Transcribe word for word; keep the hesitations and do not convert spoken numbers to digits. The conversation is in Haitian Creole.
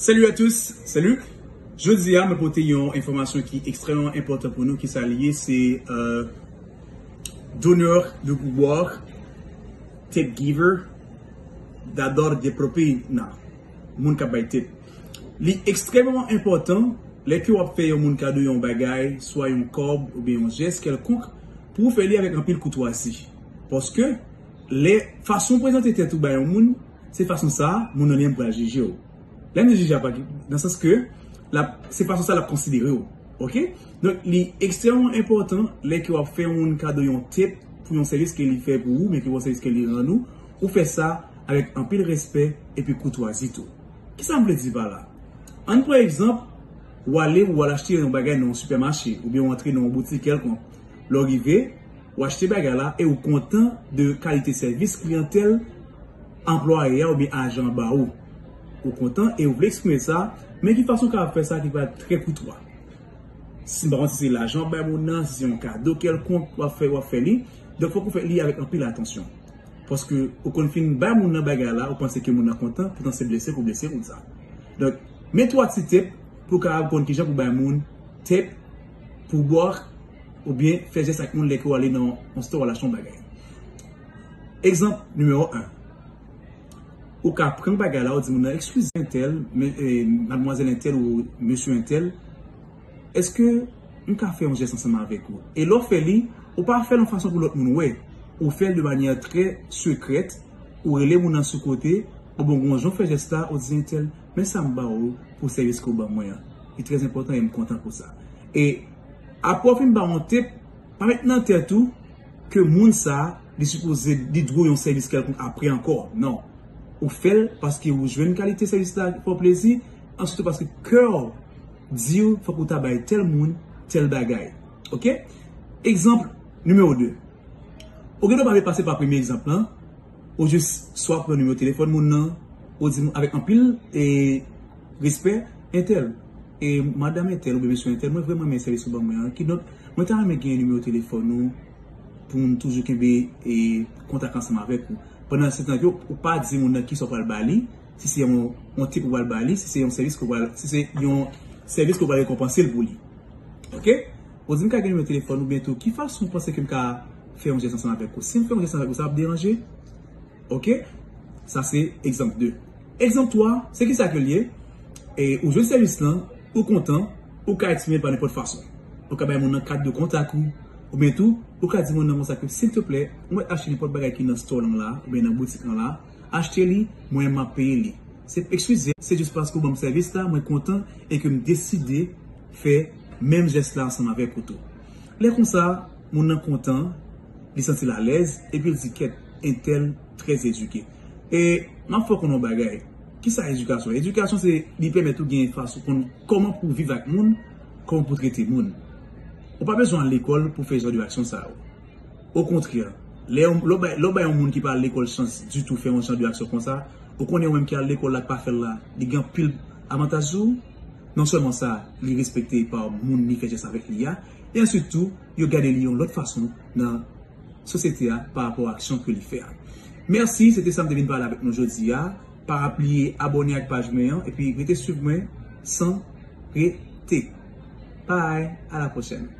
Salut à tous, c'est Luc. Jodi a, mwen pote yon enfòmasyon ki ekstrèmman enpòtan pou nou, ki sa l ye, se euh, donneur de pourboire, tip giver, dador de propina, moun k ap bay tip. Li ekstrèmman enpòtan lè ke w ap fè yon moun kado yon bagay, swa yon kòb oubyen yon jès kèlkonk, pou w fè li avèk anpil koutwazi. Paske lè fason w prezante tèt ou bay yon moun, se fason sa a, moun nan li menm pral jije w. Lè m di jije a, pa nan sans ke l ap, se fason sa l ap konsidere w. Oke? Donk, li ekstrèmman enpòtan lè ke w ap fè yon moun kado yon tip pou yon sèvis ke li fè pou ou, men ke yon sèvis ke li rann ou, ou fè sa avèk anpil respè epi koutwazi tou. Kisa m vle di pa la? Ann pran egzanp, w ale, w al achte yon bagay nan yon sipèmache, oubyen w antre nan yon boutik kèlkonk. Lè w rive, w achte bagay la e w kontan de kalite sèvis kliyantèl anplwaye a oubyen ajan an ba ou. Ou kontan e w vle eksprime sa, men ki fason w kapab fè sa ki pa trè koutwa? Si m pa konn si se lajan w ap bay moun nan, si se yon kado kèlkonk w ap fè, w ap fè li, donk fòk ou fè li avèk anpil atansyon. Paske ou konn fin bay moun nan bagay la, ou panse ke moun nan kontan, poutan se blese k ou blese moun sa. Donk, men twa ti tip pou w kapab konn kijan pou bay moun tip, pourboire, oubyen fè jès ak moun lè ke w ale nan yon store w al achte yon bagay. Egzanp nimewo en. Ou ka pran bagay la, ou di moun nan, "Eskize entèl, men, eh, madmwazèl entèl ou mesye entèl, èske m ka fè yon jès ansanm avèk ou?" E lè w fè li, ou pa fè l yon fason pou lòt moun wè. Ou fè l de manyè trè sekrèt, ou rele moun nan sou kote, ou bon, gon jan w fè jès la, ou di entèl, "Men sa m ba ou pou sèvis ke w ban mwen an. Li trè enpòtan e m kontan pou sa." E apre w fin ba yon tip, pa met nan tèt ou ke moun sa, li sipoze, li dwe yon sèvis kèlkonk apre ankò. Non. Ou fè l paske ou jwenn kalite sèvis la fè w plezi, answit tou paske kè w di w fòk ou ta bay tèl moun tèl bagay. Oke? Egzanp nimewo de. Ou gen dwa pa vle pase pa premye egzanp lan, ou jis swa pran nimewo telefòn moun nan, ou di avèk anpil e respè, entèl, e madanm entèl oubyen mesye entèl, mwen vrèman renmen sèvis ou ban mwen an. Kidonk, mwen ta renmen gen nimewo telefòn ou pou m toujou kenbe e kontak ansanm avèk ou. Pandan se tan ke ou pa di moun nan kisa w pral ba li, si se yon, yon tip ou pral ba li, si se yon sèvis ke w pral, si se yon sèvis ke w pral rekonpanse l pou li. Oke? Ou di m ka gen nimewo telefòn ou byen tou, ki fason w panse ke m ka fè yon jès ansanm avèk ou? Si m fè yon jès ansanm avèk ou, sa ap deranje? Oke? Sa se egzanp de. Egzanp twa, se kisa ke l ye? E ou jwenn sèvis lan, ou kontan, ou ka eksprime l pa nenpòt fason. Ou ka bay moun nan kat de kontak ou, oubyen tou, ou ka di moun nan konsa ke, "Silteplè, ou mèt achte nenpòt bagay ki nan store lan la, oubyen nan boutik lan la, achte li, mwen m ap peye li. Se, eskize, se jis paske w ban m sèvis la, mwen kontan e ke m deside fè menm jès la ansanm avèk ou tou." Lè konsa, moun nan kontan, li santi l alèz, epi l di, "Kèt, entèl trè edike." E m ap fè w konnen yon bagay. Kisa edikasyon? Edikasyon se li pèmèt ou gen fason konn kòman pou w viv ak moun, kòman pou w trete moun. Ou pa bezwen al lekòl pou fè jan de aksyon sa yo. Okontrè, lè yon, lè w bay, lè w bay yon moun ki pa al lekòl chans ditou fè yon jan de aksyon konsa, ou konnen ou menm ki al lekòl la, k pa fè l la, li gen anpil avantaj sou ou. Non sèlman sa, li respekte pa moun li fè jès avèk li a, e answit tou, yo gade li yon lòt fason nan sosyete a pa rapò a aksyon ke li fè a. Mèsi, se te sa m te vin pale avèk nou jodi a. Pa bliye abòne ak paj mwen an, epi rete swiv mwen san rete. Bye, à la prochaine.